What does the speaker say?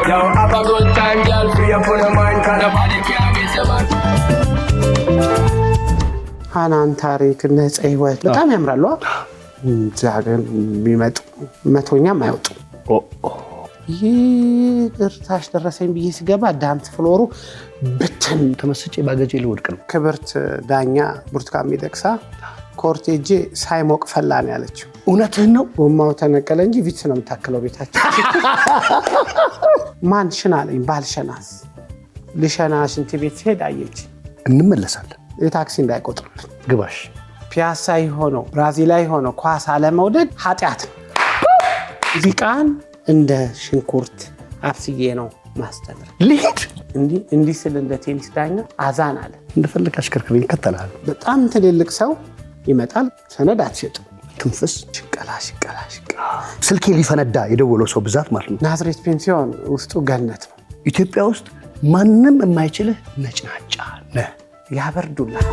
Yo, have a good time, girl. Free up on your mind, 'cause nobody can miss you, man. ሃናን ታሪክ፣ ነፀ ህይወት በጣም ያምራሉ። እዛ ግን የሚመጡ መቶኛም አይወጡም። ይቅርታሽ ደረሰኝ ብዬ ስገባ dance floor ኡ ብትን። ተመስጬ ባገጬ ልወድቅ ነው። ክብርት ዳኛ ብርቱካን ሚደቅሳ court ሄጄ ሳይሞቅ ፈላ ነው ያለችው። እውነትህን ነው። ጎማው ተነቀለ እንጂ ቪትስ ነው የምታክለው ቤታችን። ማን ሽና አለኝ። ባልሸናስ ልሸና ሽንት ቤት ሲሄድ አየች። እንመለሳለን። የታክሲ እንዳይቆጥርብን። ግባሽ። ፒያሳ የሆነው ብራዚላዊ ሆነው ኳስ አለመውደድ ኃጢአት ነው። ሙዚቃን እንደ ሽንኩርት አብስዬ ነው ማስተምር። ልሂድ። እንዲህ እንዲህ ስል እንደ ቴኒስ ዳኛ አዛን አለ። እንደፈለግ አሽከርክረኝ፣ እከተልሃለሁ። በጣም ትልልቅ ሰው ይመጣል። ሰነድ አትሸጥም። ትንፍስ። ሽቀላ ሽቀላ ሽቀላ። ስልኬ ሊፈነዳ የደወለው ሰው ብዛት ማለት ነው። ናዝሬት ፔንሲዮን ውስጡ ገነት ነው። ኢትዮጵያ ውስጥ ማንም የማይችልህ ነጭናጫ ነህ። ያበርዱላል።